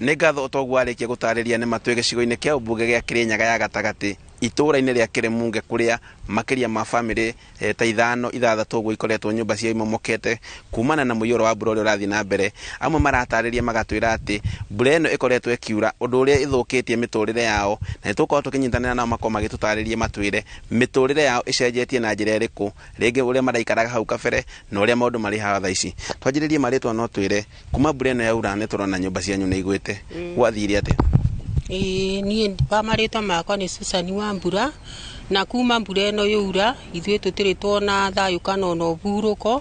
Nĩ ngatho toguo arĩkia gũtarĩria nĩ matwĩ gĩcigo-inĩ kĩa ũmbunge gĩa Kĩrĩnyaga ya gatagatĩ itũũra-inĩ rĩa Kĩrĩmunge kũrĩa makĩria ma bamĩrĩ ta ithano ithathatũ ũguo ikoretwo nyũmba ciao imomokete kumana na mũiyũro wa mbura ũrĩa ũrathiĩ na mbere. Amwe maratarĩria magatwĩra atĩ mbura ĩno ĩkoretwo ĩkiura ũndũ ũrĩa ĩthũkĩtie mĩtũrĩre yao, na nĩ tũgũkorwo tũkĩnyitanĩra nao makorwo magĩtũtarĩria matwĩre mĩtũrĩre yao ĩcenjetie na njĩra ĩrĩkũ, rĩngĩ ũrĩa maraikaraga hau kabere na ũrĩa maũndũ marĩ haha thaa ici. Twanjĩrĩrie marĩtwa no twĩre kuma mbura ĩno yaura nĩ tũrona nyũmba cianyu nĩ igwĩte, gwathire atĩa? Ĩĩ niĩ kwa marĩtwa makwa nĩ Susan Wambura, na kuma mbura ĩno yaura ithuĩ tũtirĩ tuona thayũ kana ona ũhurũko,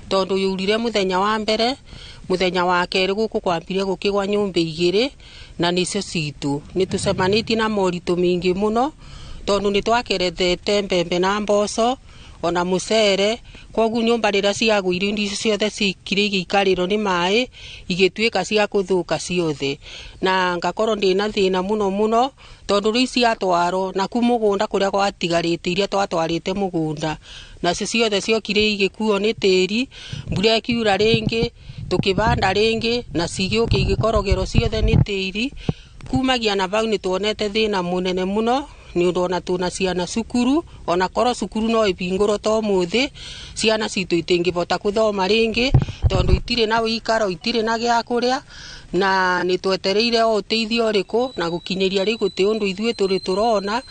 tondũ yaurire mũthenya wa mbere, mũthenya wa kerĩ gũkũ kwambire gũkĩgwa nyũmba igĩrĩ na nĩcio citũ. Nĩ tũcemanĩtie na moritũ maingĩ mũno tondũ nĩ twakerethete mbembe na mboco ona mũcere, koguo nyũmba rĩrĩa ciagũire indo icio ciothe cikire igĩikarĩrwo nĩ maĩ igĩtuĩka cia kũthũka ciothe, na ngakorwo ndĩna thĩna mũno mũno tondũ rĩu ciatwarwo na ku mũgũnda kũrĩa gwatigarĩte iria twatwarĩte mũgũnda nacio ciothe ciokire igĩkuo nĩ tĩri, mbura ĩkiura rĩngĩ tũkĩbanda rĩngĩ na cigĩũka igĩkorogerwo ciothe nĩ tĩri. Kumagia na bau nĩ tuonete thĩna mũnene mũno nĩ ũndũ ona tũna ciana cukuru, ona korwo cukuru no ĩhingũrwo ta ũmũthĩ ciana citũ itingĩbota gũthoma rĩngĩ tondũ itirĩ na ũikaro, itirĩ na gĩa kũrĩa, na nĩ twetereire o ũteithio ũrĩkũ na gũkinyĩria rĩu gũtĩ ũndũ ithuĩ tũrĩ tũrona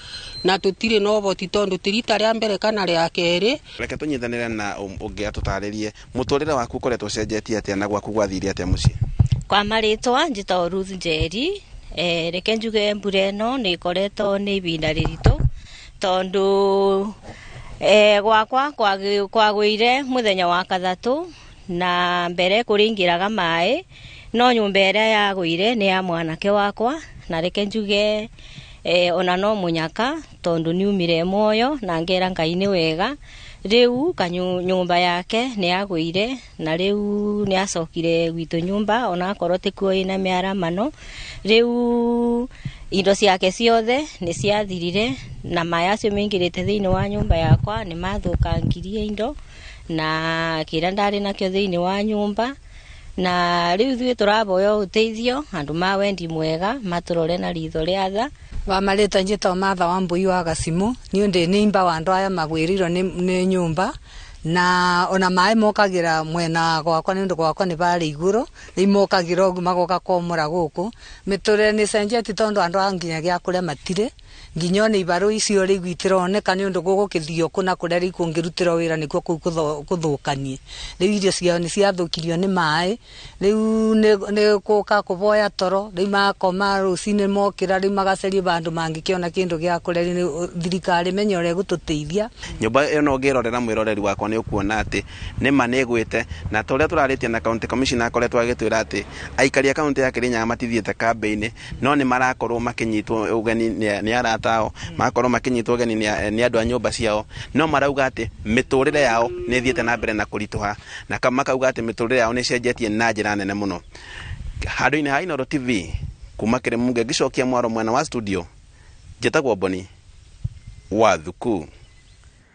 na tũtirĩ na ũhoti tondũ ti rita rĩa mbere kana rĩa kerĩ. Reke tũnyitanĩre na ũngĩ atũtarĩrie mũtũrĩre waku ũkoretwo ũcenjetie atĩa na gwaku gwathire atĩa mũciĩ? Kwa marĩtwa njĩtagwo Ruth Njeri. Reke njuge mbura ĩno nĩ ĩkoretwo nĩ ibinda rĩritũ tondũ gwakwa kwagũire mũthenya wa kathatũ na mbere kũrĩingĩraga maĩ, no nyũmba ĩrĩa yagũire nĩ ya mwanake wakwa, na reke njuge ona no mũnyaka tondũ nĩumire muoyo na ngera Ngai nĩ wega. Rĩu nyũmba yake nĩ yagũire na rĩu nĩ acokire gwitũ nyũmba onakorwo tikuo ĩna mĩaramano. Rĩu indo ciake ciothe nĩ ciathirire na maĩ acio maingĩrĩte thĩinĩ wa nyũmba yakwa nĩ mathũkangirie indo na kĩrĩa ndarĩ nakĩo thĩinĩ wa nyũmba, na rĩu ithuĩ tũraboya ũteithio andũ ma wendi mwega matũrore na ritho rĩa tha. Wa marĩtwa njĩtagwo Martha wa Mbui wa Gacimu, niĩ ndĩ nĩimba wa andũ aya magwĩrĩirwo nĩ nyũmba, na ona maĩ mokagĩra mwena gwakwa nĩ ũndũ gwakwa nĩ barĩ igũrũ, rĩu mokagĩra ũguo magoka komora gũkũ. Mĩtũrĩre nĩ ĩcenjetie tondũ andũ aya nginya gĩa kũrĩa matirĩ, nginya ona ibarũ icio rĩu itironeka nĩ ũndũ gũgũkĩthio kũ na kũrĩa rĩu kũngĩrutĩrwo wĩra nĩkuo kũu kũthũkanie. Rĩu irio ciao nĩ ciathũkirio nĩ maĩ, rĩu nĩ gũka kũboya toro, rĩu makoma rũcinĩ mokĩra rĩu magacaria bandũ mangĩkĩona kĩndũ gĩa kũrĩa, rĩu thirikari ĩmenye ũrĩa ĩgũtũteithia. Nyũmba ĩno ũngĩrorera mwĩroreri wakwa nĩ ũkuona atĩ nĩma nĩ ĩgwĩte, na ta ũrĩa tũrarĩtie na county commissioner akoretwo agĩtwĩra atĩ aikari a kaunti ya Kĩrĩnyaga matithiĩte kambĩ-inĩ, no nĩ marakorwo makĩnyitwo ũgeni nĩ arata ao, magakorwo makĩnyitwo ũgeni nĩ andũ a nyũmba ciao, no marauga atĩ mĩtũrĩre yao nĩ ĩthiĩte na mbere na kũritũha, na makauga atĩ mĩtũrĩre yao nĩ ĩcenjetie na njĩra nene mũno. Handũ-inĩ ha Inooro TV kuma Kĩrĩmunge ngĩcokia mwaro mwena wa studio, njĩtagwo Boni wa Thuku.